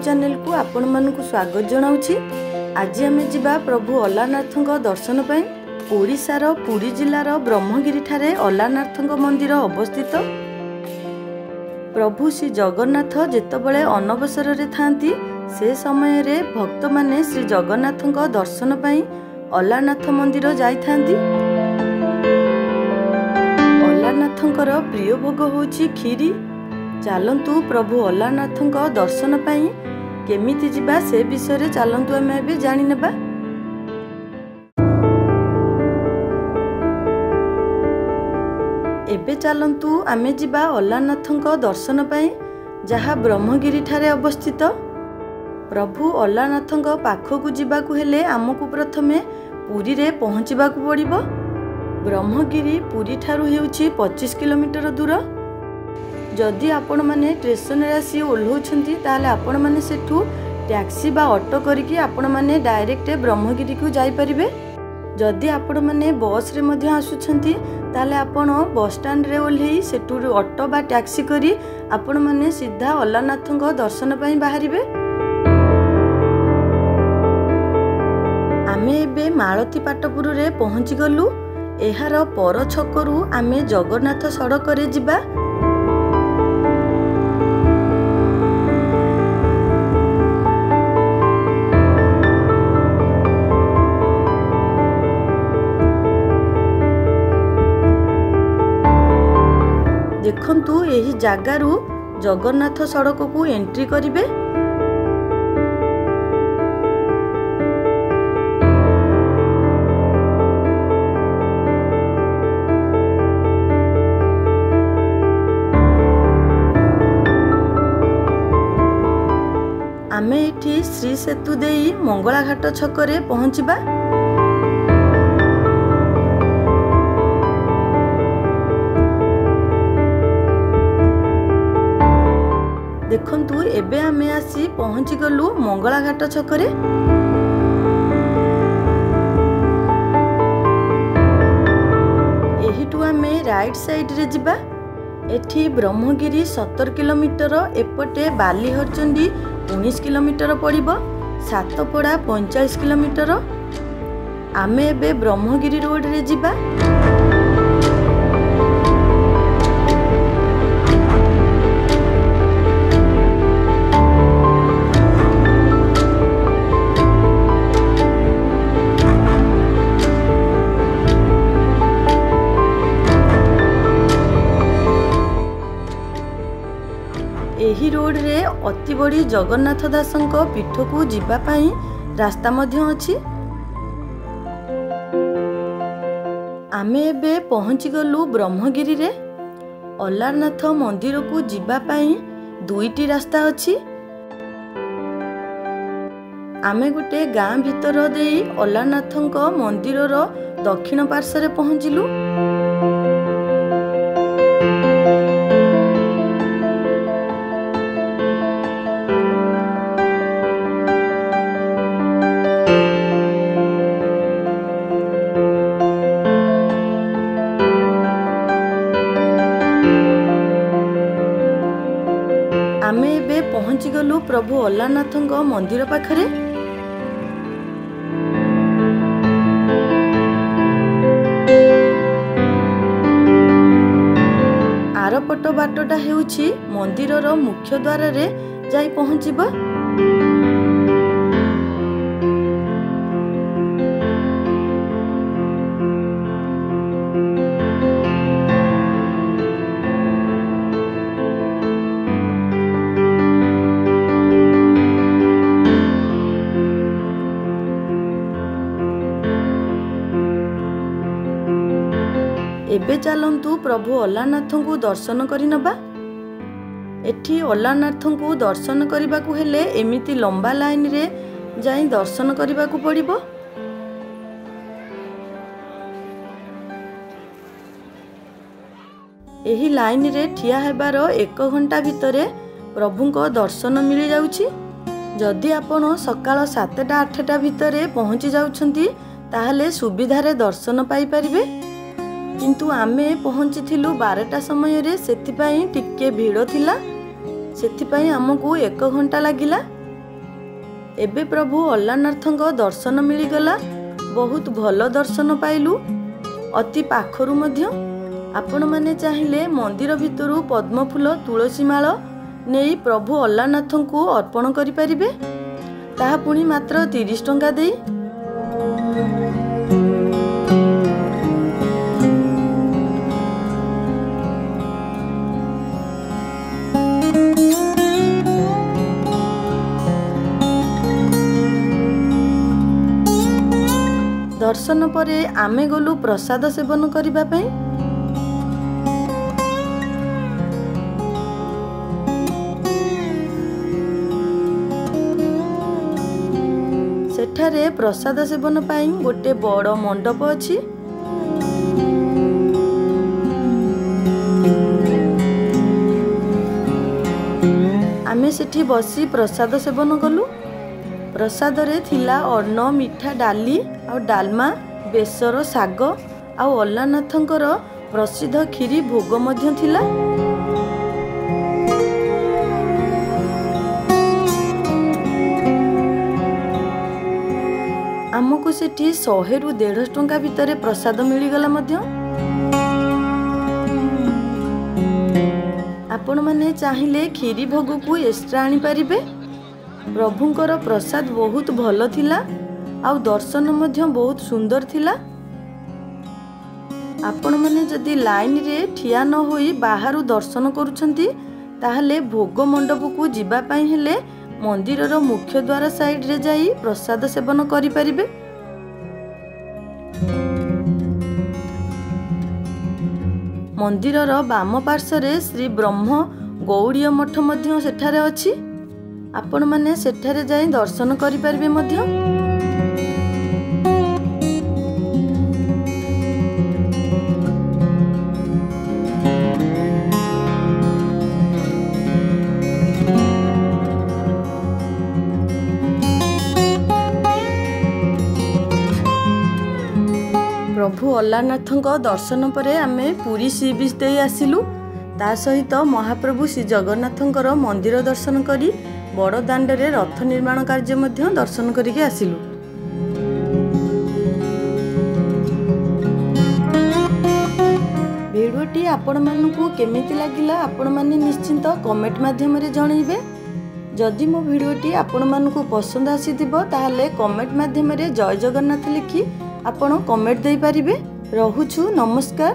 ଚ୍ୟାନେଲକୁ ଆପଣମାନଙ୍କୁ ସ୍ୱାଗତ ଜଣାଉଛି। ଆଜି ଆମେ ଯିବା ପ୍ରଭୁ ଅଲାରନାଥଙ୍କ ଦର୍ଶନ ପାଇଁ। ଓଡ଼ିଶାର ପୁରୀ ଜିଲ୍ଲାର ବ୍ରହ୍ମଗିରିଠାରେ ଅଲାରନାଥଙ୍କ ମନ୍ଦିର ଅବସ୍ଥିତ। ପ୍ରଭୁ ଶ୍ରୀ ଜଗନ୍ନାଥ ଯେତେବେଳେ ଅନବସରରେ ଥାଆନ୍ତି, ସେ ସମୟରେ ଭକ୍ତମାନେ ଶ୍ରୀ ଜଗନ୍ନାଥଙ୍କ ଦର୍ଶନ ପାଇଁ ଅଲାରନାଥ ମନ୍ଦିର ଯାଇଥାନ୍ତି। ଅଲାରନାଥଙ୍କର ପ୍ରିୟ ଭୋଗ ହେଉଛି କ୍ଷୀରି। ଚାଲନ୍ତୁ, ପ୍ରଭୁ ଅଲାରନାଥଙ୍କ ଦର୍ଶନ ପାଇଁ କେମିତି ଯିବା ସେ ବିଷୟରେ ଚାଲନ୍ତୁ ଆମେ ଏବେ ଜାଣିନେବା। ଏବେ ଚାଲନ୍ତୁ ଆମେ ଯିବା ଅଲାରନାଥଙ୍କ ଦର୍ଶନ ପାଇଁ, ଯାହା ବ୍ରହ୍ମଗିରିଠାରେ ଅବସ୍ଥିତ। ପ୍ରଭୁ ଅଲାରନାଥଙ୍କ ପାଖକୁ ଯିବାକୁ ହେଲେ ଆମକୁ ପ୍ରଥମେ ପୁରୀରେ ପହଞ୍ଚିବାକୁ ପଡ଼ିବ। ବ୍ରହ୍ମଗିରି ପୁରୀଠାରୁ ହେଉଛି 25 କିଲୋମିଟର ଦୂର। ଯଦି ଆପଣମାନେ ଷ୍ଟେସନରେ ଆସି ଓହ୍ଲାଉଛନ୍ତି, ତାହେଲେ ଆପଣମାନେ ସେଠୁ ଟ୍ୟାକ୍ସି ବା ଅଟୋ କରିକି ଆପଣମାନେ ଡାଇରେକ୍ଟ ବ୍ରହ୍ମଗିରିକୁ ଯାଇପାରିବେ। ଯଦି ଆପଣମାନେ ବସ୍ରେ ମଧ୍ୟ ଆସୁଛନ୍ତି, ତାହେଲେ ଆପଣ ବସଷ୍ଟାଣ୍ଡରେ ଓହ୍ଲେଇ ସେଠୁ ଅଟୋ ବା ଟ୍ୟାକ୍ସି କରି ଆପଣମାନେ ସିଧା ଅଲାରନାଥଙ୍କ ଦର୍ଶନ ପାଇଁ ବାହାରିବେ। ଆମେ ଏବେ ମାଳତୀ ପାଟପୁରରେ ପହଞ୍ଚିଗଲୁ। ଏହାର ପର ଛକରୁ ଆମେ ଜଗନ୍ନାଥ ସଡ଼କରେ ଯିବା। ଦେଖନ୍ତୁ, ଏହି ଜାଗାରୁ ଜଗନ୍ନାଥ ସଡ଼କକୁ ଏଣ୍ଟ୍ରି କରିବେ। ଆମେ ଏଠି ଶ୍ରୀ ସେତୁ ଦେଇ ମଙ୍ଗଳାଘାଟ ଛକରେ ପହଞ୍ଚିବା। ଦେଖନ୍ତୁ, ଏବେ ଆମେ ଆସି ପହଞ୍ଚିଗଲୁ ମଙ୍ଗଳାଘାଟ ଛକରେ। ଏହିଠୁ ଆମେ ରାଇଟ୍ ସାଇଡ୍ରେ ଯିବା। ଏଠି ବ୍ରହ୍ମଗିରି 17 କିଲୋମିଟର, ଏପଟେ ବାଲିହରଚଣ୍ଡୀ 19 କିଲୋମିଟର ପଡ଼ିବ, ସାତପଡ଼ା 45 କିଲୋମିଟର। ଆମେ ଏବେ ବ୍ରହ୍ମଗିରି ରୋଡ଼ରେ ଯିବା। ଏହି ରୋଡ଼ରେ ଅତିବଡ଼ି ଜଗନ୍ନାଥ ଦାସଙ୍କ ପୀଠକୁ ଯିବା ପାଇଁ ରାସ୍ତା ମଧ୍ୟ ଅଛି। ଆମେ ଏବେ ପହଞ୍ଚିଗଲୁ ବ୍ରହ୍ମଗିରିରେ। ଅଲାରନାଥ ମନ୍ଦିରକୁ ଯିବା ପାଇଁ ଦୁଇଟି ରାସ୍ତା ଅଛି। ଆମେ ଗୋଟେ ଗାଁ ଭିତର ଦେଇ ଅଲାରନାଥଙ୍କ ମନ୍ଦିରର ଦକ୍ଷିଣ ପାର୍ଶ୍ୱରେ ପହଞ୍ଚିଲୁ। ଆମେ ଏବେ ପହଞ୍ଚିଗଲୁ ପ୍ରଭୁ ଅଲାରନାଥଙ୍କ ମନ୍ଦିର ପାଖରେ। ଆରପଟ ବାଟଟା ହେଉଛି ମନ୍ଦିରର ମୁଖ୍ୟ ଦ୍ୱାରରେ ଯାଇ ପହଞ୍ଚିବ। ଏବେ ଚାଲନ୍ତୁ ପ୍ରଭୁ ଅଲାରନାଥଙ୍କୁ ଦର୍ଶନ କରିନେବା। ଏଠି ଅଲାରନାଥଙ୍କୁ ଦର୍ଶନ କରିବାକୁ ହେଲେ ଏମିତି ଲମ୍ବା ଲାଇନରେ ଯାଇ ଦର୍ଶନ କରିବାକୁ ପଡ଼ିବ। ଏହି ଲାଇନରେ ଠିଆ ହେବାର 1 ଘଣ୍ଟା ଭିତରେ ପ୍ରଭୁଙ୍କ ଦର୍ଶନ ମିଳିଯାଉଛି। ଯଦି ଆପଣ ସକାଳ 7ଟା 8ଟା ଭିତରେ ପହଞ୍ଚି ଯାଉଛନ୍ତି, ତାହେଲେ ସୁବିଧାରେ ଦର୍ଶନ ପାଇପାରିବେ। କିନ୍ତୁ ଆମେ ପହଞ୍ଚିଥିଲୁ 12ଟା ସମୟରେ, ସେଥିପାଇଁ ଟିକେ ଭିଡ଼ ଥିଲା, ସେଥିପାଇଁ ଆମକୁ 1 ଘଣ୍ଟା ଲାଗିଲା। ଏବେ ପ୍ରଭୁ ଅଲାରନାଥଙ୍କ ଦର୍ଶନ ମିଳିଗଲା। ବହୁତ ଭଲ ଦର୍ଶନ ପାଇଲୁ, ଅତି ପାଖରୁ ମଧ୍ୟ। ଆପଣମାନେ ଚାହିଁଲେ ମନ୍ଦିର ଭିତରୁ ପଦ୍ମଫୁଲ, ତୁଳସୀ ମାଳ ନେଇ ପ୍ରଭୁ ଅଲାରନାଥଙ୍କୁ ଅର୍ପଣ କରିପାରିବେ, ତାହା ପୁଣି ମାତ୍ର 30 ଟଙ୍କା ଦେଇ। ଦର୍ଶନ ପରେ ଆମେ ଗଲୁ ପ୍ରସାଦ ସେବନ କରିବା ପାଇଁ। ସେଠାରେ ପ୍ରସାଦ ସେବନ ପାଇଁ ଗୋଟେ ବଡ଼ ମଣ୍ଡପ ଅଛି। ଆମେ ସେଠି ବସି ପ୍ରସାଦ ସେବନ କଲୁ। ପ୍ରସାଦରେ ଥିଲା ଅନ୍ନ, ମିଠା ଡାଲି ଆଉ ଡାଲମା, ବେସର, ଶାଗ ଆଉ ଅଲାରନାଥଙ୍କର ପ୍ରସିଦ୍ଧ କ୍ଷୀରି ଭୋଗ ମଧ୍ୟ ଥିଲା। ଆମକୁ ସେଠି 100ରୁ 150 ଟଙ୍କା ଭିତରେ ପ୍ରସାଦ ମିଳିଗଲା ମଧ୍ୟ। ଆପଣମାନେ ଚାହିଁଲେ କ୍ଷୀରି ଭୋଗକୁ ଏକ୍ସଟ୍ରା ଆଣିପାରିବେ। ପ୍ରଭୁଙ୍କର ପ୍ରସାଦ ବହୁତ ଭଲ ଥିଲା ଆଉ ଦର୍ଶନ ମଧ୍ୟ ବହୁତ ସୁନ୍ଦର ଥିଲା। ଆପଣମାନେ ଯଦି ଲାଇନରେ ଠିଆ ନ ହୋଇ ବାହାରୁ ଦର୍ଶନ କରୁଛନ୍ତି, ତାହେଲେ ଭୋଗ ମଣ୍ଡପକୁ ଯିବା ପାଇଁ ହେଲେ ମନ୍ଦିରର ମୁଖ୍ୟ ଦ୍ୱାର ସାଇଡ଼ରେ ଯାଇ ପ୍ରସାଦ ସେବନ କରିପାରିବେ। ମନ୍ଦିରର ବାମ ପାର୍ଶ୍ୱରେ ଶ୍ରୀ ବ୍ରହ୍ମ ଗୌଡ଼ୀୟ ମଠ ମଧ୍ୟ ସେଠାରେ ଅଛି। ଆପଣମାନେ ସେଠାରେ ଯାଇ ଦର୍ଶନ କରିପାରିବେ ମଧ୍ୟ। ପ୍ରଭୁ ଅଲାରନାଥଙ୍କ ଦର୍ଶନ ପରେ ଆମେ ପୁରୀ ସି ବିଚ୍ ଦେଇ ଆସିଲୁ। ତା ସହିତ ମହାପ୍ରଭୁ ଶ୍ରୀ ଜଗନ୍ନାଥଙ୍କର ମନ୍ଦିର ଦର୍ଶନ କରି ବଡ଼ ଦାଣ୍ଡରେ ରଥ ନିର୍ମାଣ କାର୍ଯ୍ୟ ମଧ୍ୟ ଦର୍ଶନ କରିକି ଆସିଲୁ। ଭିଡ଼ିଓଟି ଆପଣମାନଙ୍କୁ କେମିତି ଲାଗିଲା, ଆପଣମାନେ ନିଶ୍ଚିନ୍ତ କମେଣ୍ଟ ମାଧ୍ୟମରେ ଜଣାଇବେ। ଯଦି ମୋ ଭିଡ଼ିଓଟି ଆପଣମାନଙ୍କୁ ପସନ୍ଦ ଆସିଥିବ, ତାହେଲେ କମେଣ୍ଟ ମାଧ୍ୟମରେ ଜୟ ଜଗନ୍ନାଥ ଲେଖି ଆପଣ କମେଣ୍ଟ ଦେଇପାରିବେ। ରହୁଛୁ, ନମସ୍କାର।